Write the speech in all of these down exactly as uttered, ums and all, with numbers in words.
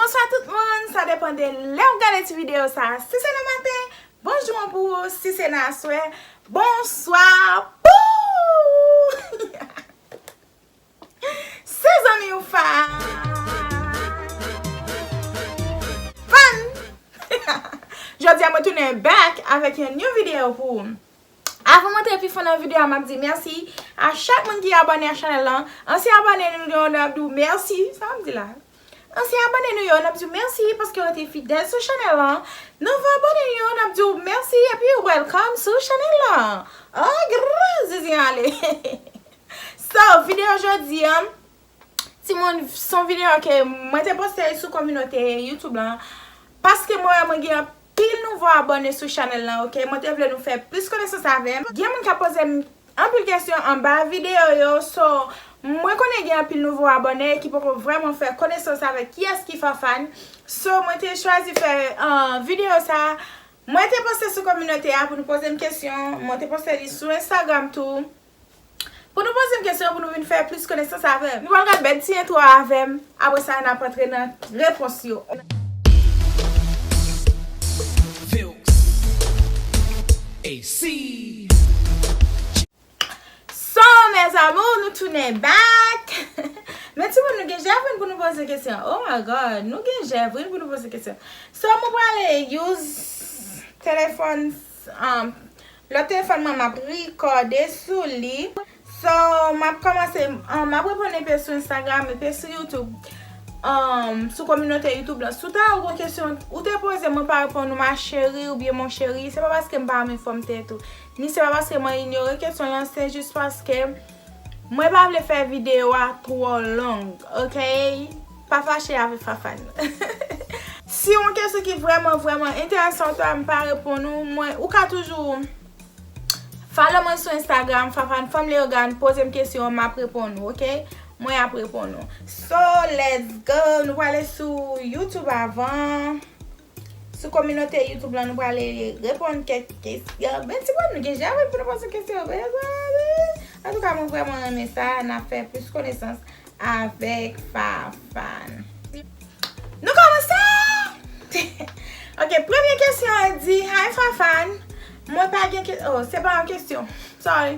Bonswa tout moun, sa depann de lè w gade ti videyo sa. Si se nan maten, bonjou an pou ou. Si se nan aswè, bonswa pou ou. Se zanmi w Fa Fan. Jodi a mwen tounen back avèk yon new video pou ou. Avan m antre pi fon nan videyo a, m ap di mèsi a chak moun ki abòne a chanèl lan. Ansyen abòne nou yo, n ap di w mèsi. Sa m di la? Ansyen abòne nou yo, n ap di w mèsi paske w rete fidèl sou chanèl lan. Nouvo abòne nou yo, n ap di w mèsi epi welcome sou chanèl lan. Oh, grrr, zizi ale. So, videyo jodi an, timoun, se yon videyo ke mwen te poste sou kominote YouTube lan. Paske mwen wè mwen gen anpil nouvo abòne sou chanèl lan, oke? Mwen te vle nou fè plis konesans avè m. Gen moun k ap poze m anpil kesyon anba videyo yo, so, mwen konnen gen anpil nouvo abòne ki poko vrèman fè konesans avèk kiyès ki Fafan. So, mwen te chwazi fè, uh, videyo sa. Mwen te poste sou kominote a pou nou poze m kesyon. Mwen te poste li sou Instagram tou. Pou nou poze m kesyon, pou nou vin fè plis konesans avè m. Nou pral gade bèl ti entwo a avè m. Apre sa, n ap antre nan repons yo. Vilks. A C. So, mes amours, nou tounen back. Men timoun, nou gen jèvrin pou nou poze kesyon. Oh my God, nou gen jèvrin pou nou poze kesyon. So, mwen prale use telefòn, um, lòt telefòn mwen, m ap rekòde sou li. So, m ap kòmanse, um, m ap reponn epe sou Instagram, epe sou YouTube, um, sou kominote YouTube lan. Si w ta gen yon kesyon ou te poze, mwen pa reponn ou, ma chérie oubyen mon chéri, se pa paske m pa renmen fòm tèt ou, ni se pa paske mwen inyore kesyon lan, se jis paske mwen pa vle fè videyo a twò long, oke? Pa fache avè Fafan. Si yon kesyon ki vrèman, vrèman enteresan ou ta, m pa reponn ou, mwen, ou ka toujou follow mwen sou Instagram, Fafan Fanm Leyogàn, poze m kesyon, m ap reponn ou, oke? Mwen ap reponn ou. So, let's go! Nou prale sou YouTube avan. Sou kominote YouTube lan, nou prale reponn kèk kesyon. Men timoun, nou gen jèvrin pou nou poze kesyon, mezanmi. Antouka, mwen vrèman renmen sa, n ap fè plis konesans avèk Fafan. Nou kòmanse! Ok, premye kesyon an di, Hi Fafan, mwen pa gen ke-, oh, se pa yon kesyon. Sorry.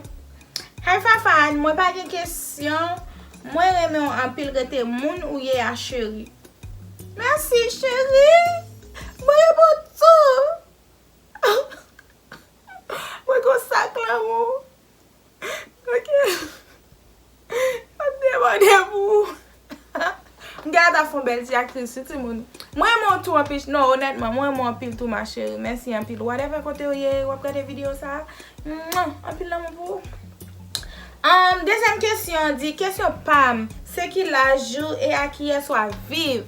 Hi Fafan, mwen pa gen kesyon. Mwen renmen w anpil, rete moun ou ye a, cheri. Mèsi, cheri. Mwen renmen w tou. Mwen gon sak lanmou. Ok. M ap debòde pou ou. M genlè ta fè yon bèl ti aktris, wi, timoun. Mwen renmen w tou anpil. Non, onètman, mwen renmen w anpil tou, ma chérie. Mèsi anpil. Whatever kote w ye, w ap gade videyo sa a. Mwa, anpil lanmou pou ou. Um, dezyèm kesyon an di, kesyon pa m, se ki laj ou e a kiyès w ap viv?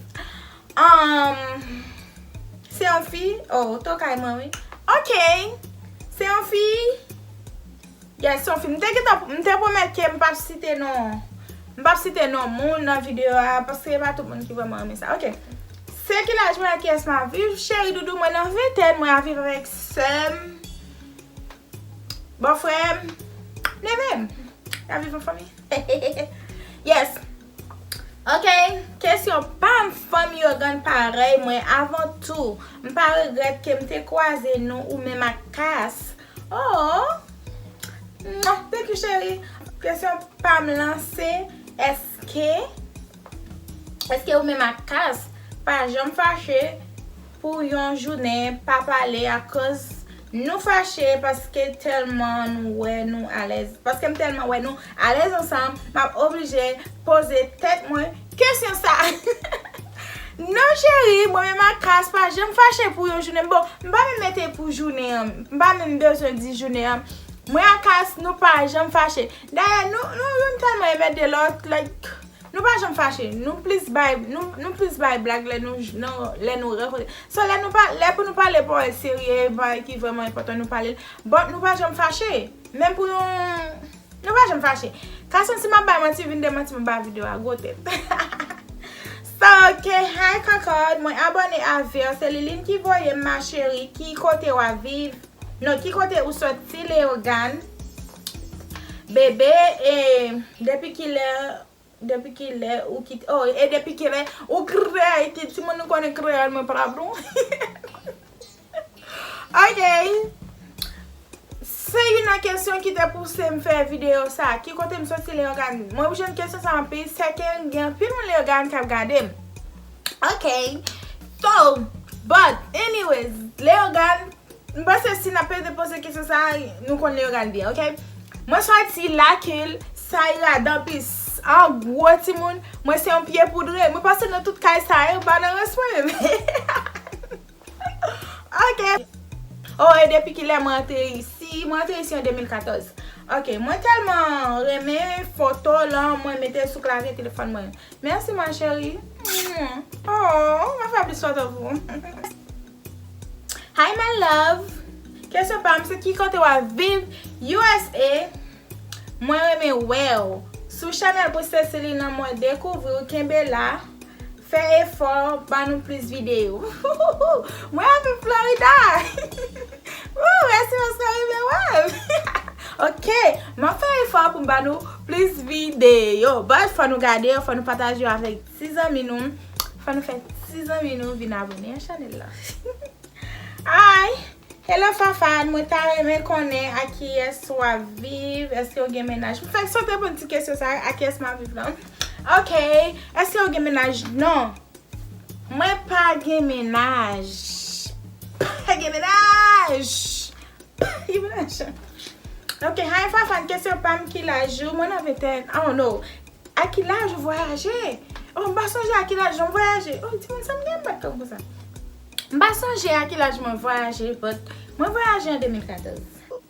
Um, se yon fi? Oh, tokay mwen, wi. Ok. Se yon fi? Yes, se yon fi. M te gentan, m te pwomèt ke m p ap site non. M p ap site non moun nan videyo a, paske e pa tout moun ki vrèman renmen sa. Ok. Se ki laj mwen, a kiyès m ap viv? Cheri doudou, mwen nan ventèn, mwen ap viv avèk sè m. Bòfrè m, neve m, y ap viv an fanmi. Yes. Ok, kesyon pa m, fanmi yo, grann parèy mwen avan tou. M pa regrèt ke m te kwaze nou ou menm ak Kas. Oh. Mwah, thank you, cheri. Kesyon pa m lan se, èske Èske ou menm ak Kas pa janm fache pou yon jounen pa pale akoz nou fache paske tèlman nou wè nou alèz? Paske m tèlman wè nou alèz ansanm, m ap oblije poze tèt mwen kesyon sa. Non, cheri, mwen menm ak Kas pa janm fache pou yon jounen. Bon, m pa menm mete pou jounen an. M pa menm bezwen di jounen an. Mwen ak Kas, nou pa janm fache. Dayè, nou, nou youn tèlman enmède lòt, like, nou pa janm fache. Nou plis bay, nou, nou plis bay blag lè nou, non, lè nou rankontre. So, lè nou pa, lè pou nou pale pawòl serye, bagay ki vrèman enpòtan, nou pale l. But nou pa janm fache. Menm pou yon, nou pa janm fache. Kas, si m ap bay manti, vin demanti m anba videyo a, gwo tèt. So, ok, hi Kakòd, mwen abòne avè w. Se Liline ki voye m, ma chérie, ki kote w ap viv? Non, ki kote ou soti, Leyogàn? Bebe, e depi kilè Depi kilè ou kite, oh, e depi kilè ou kreye Ayiti? Timoun, nou konnen kreyòl mwen pa bon. Ok. Se youn nan kesyon ki te pouse m fè videyo sa. Ki kote m soti Leyogàn? Mwen jwenn kesyon sa anpil, sèke gen anpil moun Leyogàn k ap gade m. Ok. So, but, anyways, Leyogàn, m panse si n ap pede poze kesyon sa, nou konn Leyogàn byen, ok? Mwen soti Lakil, Sayra, Danpis, an gwo timoun, mwen se yon pye poudre. Mwen pase nan tout kay sa yo, pa nan rans mwen menm. Ok. Oh, e depi kilè mwen antre isi? Mwen antre isi an de mil katòz. Ok, mwen tèlman renmen foto lan mwen mete sou klavye telefòn mwen. Mèsi, ma chérie. Oh, mwen fè plis foto pou ou. Hi, my love. Kesyon pa m se ki kote w ap viv? U S A. Mwen renmen wè w. Sou chanèl Princess Celine nan mwen dekouvri w. Kenbe la. Fè efò, ban nou plis videyo. Mwen anvi Florida. Woo, mèsi paske w rive wè m. Ok, m ap fè efò pou m ban nou plis videyo. But fò nou gade yo, fò nou pataje yo avèk ti zanmi nou. Fò nou fè ti zanmi nou vin abone a chanèl la. Ay, hello Fafane, mwen ta renmen konnen ak kiyès w ap viv, èske w gen mennaj? M fèk sot reponn ti kesyon sa, ak kiyès m ap viv lan. Ok, èske w gen mennaj? Non. Mwen pa gen mennaj. Pa gen mennaj. Pa gen mennaj. Ok, hi Fafane, kesyon pa m, ki laj ou? Mwen nan ventèn. I don't know. A ki laj ou vwayaje? Oh, m pa sonje a ki laj non m vwayaje. Oh, timoun, sa m gen m bat kòm konsa. M pa sonje a ki laj mwen vwayaje, but mwen vwayaje an de mil katòz.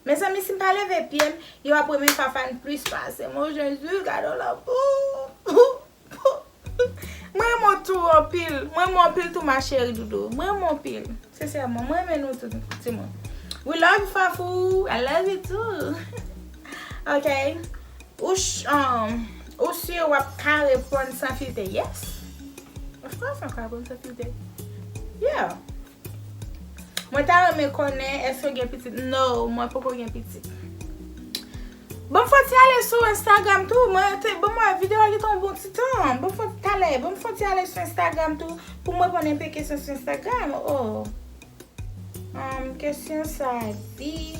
Mezanmi, si m pa leve pye m, yo ap renmen Fafane plis pase m. Oh, Jezi, gade w lanmou. Mwen renmen w tou anpil. Mwen renmen w anpil tou, ma chérie doudou. Mwen renmen w anpil. Sensèman, mwen renmen nou tout, timoun. We love you, Fafou. I love you too. Ok. Ou ch-, um, ou si w ap ka reponn san filte? Yes. Of course, m ka reponn san filte. Yeah. Mwen ta renmen konnen, èske w gen pitit? No, mwen poko gen pitit. Ban m fè ti ale sou Instagram tou. Mwen te, ban m wè, videyo a gentan yon bon ti tan. Ban m fè talè, ban m fè ti ale sou Instagram tou pou m reponn enpe kesyon sou Instagram. Oh. Um, kesyon sa di,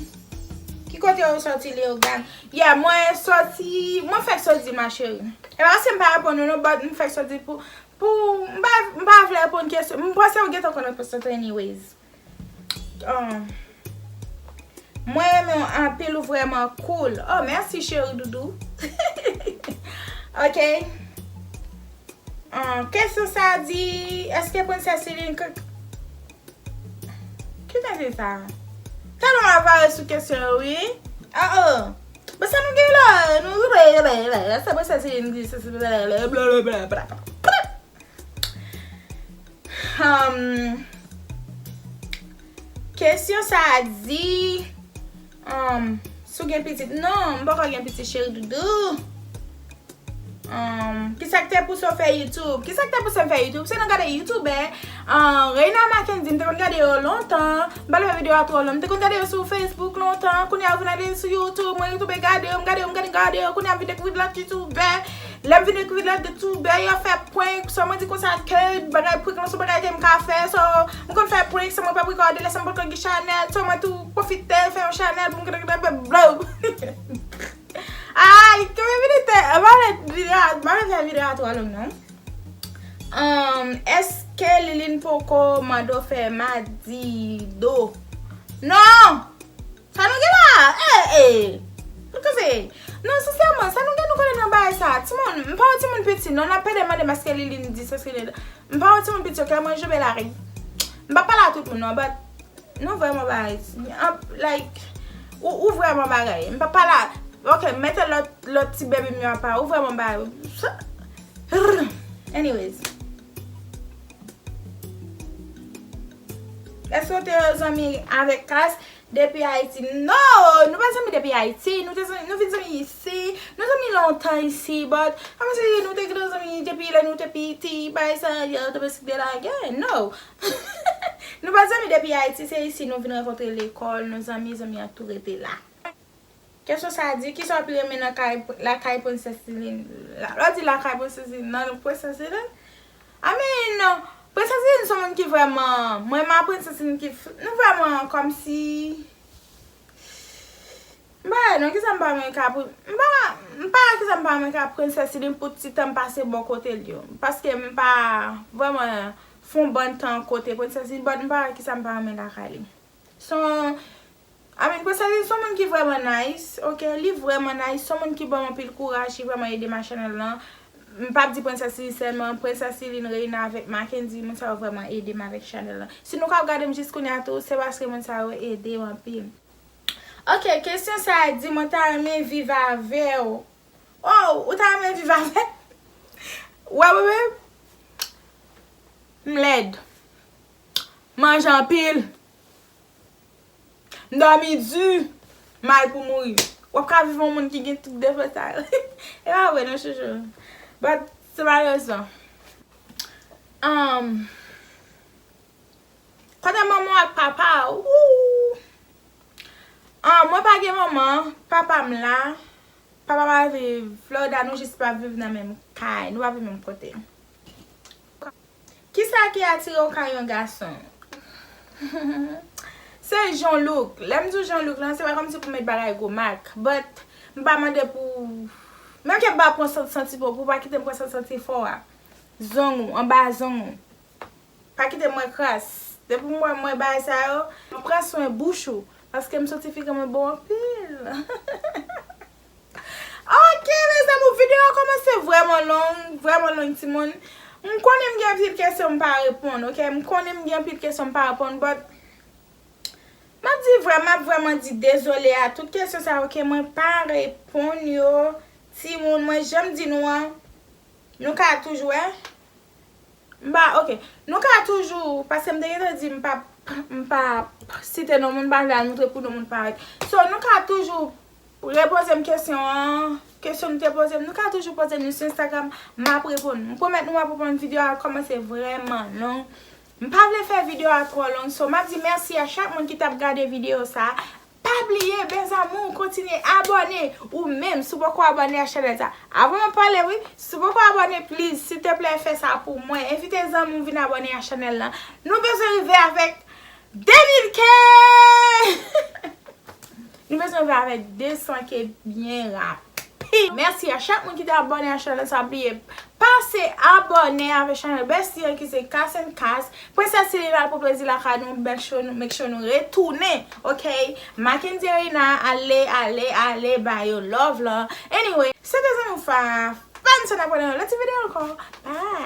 ki kote ou soti, Leyogàn? Yeah, mwen soti, mwen fèk soti, ma chérie. E pa paske m pa reponn ou non, but m fèk soti pou, pou, m pa, m pa vle reponn kesyon. M panse ou gentan konn repons lan tou anyways. Um, mwen renmen w anpil, ou vrèman cool. Oh, mèsi, cheri doudou. Ok. Um, kesyon sa di, èske Prensès Celine k-, Ki tenten sa? Tèlman m ap vare sou kesyon yo, wi. Ah, oh. Bon, sa nou gen la? Nou, sa mwen sa se yon di, sa se blablabla. Um, kesyon sa a di, um, si w gen pitit. Non, m poko gen pitit, cheri doudou. Um, kisa k te pouse w fè YouTube? Kisa k te pouse m fè YouTube? Se nan gade YouTuber, um, Reina Mackendy, m te konn gade yo lontan. M pa vle fè videyo a twò long. M te konn gade yo sou Facebook lontan. Kounye a, m vin ale sou YouTube. Mwen, YouTube gade yo, m gade yo, m gade, gade yo. Kounye a, m vin dekouvri lòt YouTuber. Lè m vin dekouvri lòt YouTuber, yo fè prank. So, mwen di konsa ke bagay prank lan se yon bagay ke m ka fè. So, m konn fè prank, so mwen pa rekòde, lè sa m poko gen chanèl. So, mwen tou pwofite fè yon chanèl pou m gade, gade, gade, blow. Ay, kòman vin te, m pa vle videyo a, m pa vle fè videyo a twò long, non. Um, èske Liline poko mande w fè madido? Non! Sa nou gen la? Eh, eh! Nou koze. Non, sensèman, sa nou gen nou konnen nan bagay sa? Timoun, m pa yon timoun piti, non, n ap pede mande m èske Liline di sa, èske Liline. M pa yon timoun piti, ok, mwen janbe lari. M pa pale a tout moun, non, but Nou vrèman bagay. An, like, ou, ou vrèman bagay. M pa pale. Ok, mete lòt, lòt ti baby m yo apa. Ou vrèman bagay. Sa, anyways. Èske w te zanmi avèk Kas depi Ayiti? No! Nou pa zanmi depi Ayiti. Nou te zanmi, nou vin zanmi isi. Nou zanmi lontan isi, but kòmanse nou te gentan zanmi depi lè nou te piti, bagay sa, yo te pesi de la gen. No! Nou pa zanmi depi Ayiti, se isi nou vin rankontre lekòl, nou zanmi, zanmi an tou rete la. Kesyon sa a di, kisa w pi renmen nan kay, lakay Prensès Celine? La, lè w di lakay Prensès Celine, nan Prensès Celine? I mean, Prensès Celine se yon moun ki vrèman, mwen, m a Prensès Celine ki, f- nou vrèman kòmsi, m pa wè non, kisa m pa renmen ka, m pa, m pa wè kisa m pa renmen ka Prensès Celine pou ti tan m pase bò kote l yo. Paske m pa vrèman fè yon bann tan kote Prensès Celine, but m pa wè kisa m pa renmen lakay li. Son, I mean, Prensès Celine se yon moun ki vrèman nice, ok? Li vrèman nice, se yon moun ki ban m anpil kouraj, ki vrèman ede m ak chanèl lan. M p ap di Prensès Celine sèlman, Prensès Celine, Reina avèk Mackendy, moun sa yo vrèman ede m avèk chanèl lan. Si nou ka ap gade m jis kounye a tou, se paske moun sa yo ede m anpil. Ok, kesyon sa a di, mwen ta renmen viv avè w. Oh, ou ta renmen viv avè m? Wè, bebe, m lèd. Manje anpil. M dòmi di. Mal pou mouri. W ap ka viv yon moun ki gen tout defo sa yo. E pa vre, non, chouchou. But, se malerezman. Um, kote manman w ak papa w? Wou! Ah, mwen pa gen manman, papa m la. Papa m al viv Florida, nou jis pa viv nan menm kay, nou pa viv menm kote. Kisa ki atire w kay yon gason? Se jan w look. Lè m di w jan w look lan, se pa kòmsi pou met bagay gwo mak. But, m pa mande pou, menm ke m pa pran sant santi pou, pou pa kite m pran sant santi fò a. Zong ou, anba zong ou. Pa kite m wè kras. Depi m wè mwen bagay sa yo, m pran swen bouch ou. Paske m santi figi mwen bon anpil. Ok, mezanmi, videyo a kòmanse vrèman long, vrèman long, timoun. M konnen m gen anpil kesyon m pa reponn, ok? M konnen m gen anpil kesyon m pa reponn, but m ap di vrè, m ap vrèman di dezole a tout kesyon sa yo ke mwen pa reponn yo, timoun, mwen janm di nou an, nou ka toujou wè. M pa, ok. Nou ka toujou, paske m te gentan di m p ap, m p ap site non moun, m pa vle al moutre pou non moun parèt. So, nou ka toujou repoze m kesyon an, kesyon nou te poze m, nou ka toujou poze m li sou Instagram, m ap reponn. M pwomèt nou m ap reponn, videyo a kòmanse vrèman long. M pa vle fè videyo a twò long, so m ap di mèsi a chak moun ki t ap gade videyo sa. Pa bliye, mes amours, kontinye abòne. Ou menm, si w poko abòne a chanèl sa, avan mwen pale, wi, si w poko abòne, please, silteplè, fè sa pou mwen. Envite zanmi w vin abòne a chanèl lan. Nou bezwen rive avèk de mil K! Nou bezwen rive avèk de san K byen rapid. Mèsi a chak moun ki te abòne a chanèl sa, bliye pase abòne avèk chanèl Bestie an ki se Kas and Kas. Prensès Celine al pou plezi lakay nou, make sure nou, make sure nou retounen, ok? Mackendy Reina, ale, ale, ale, ba yo love lan. Anyway, se te zanmi w Fa, pa n se n ap wè nan yon lòt ti videyo ankò. Bye!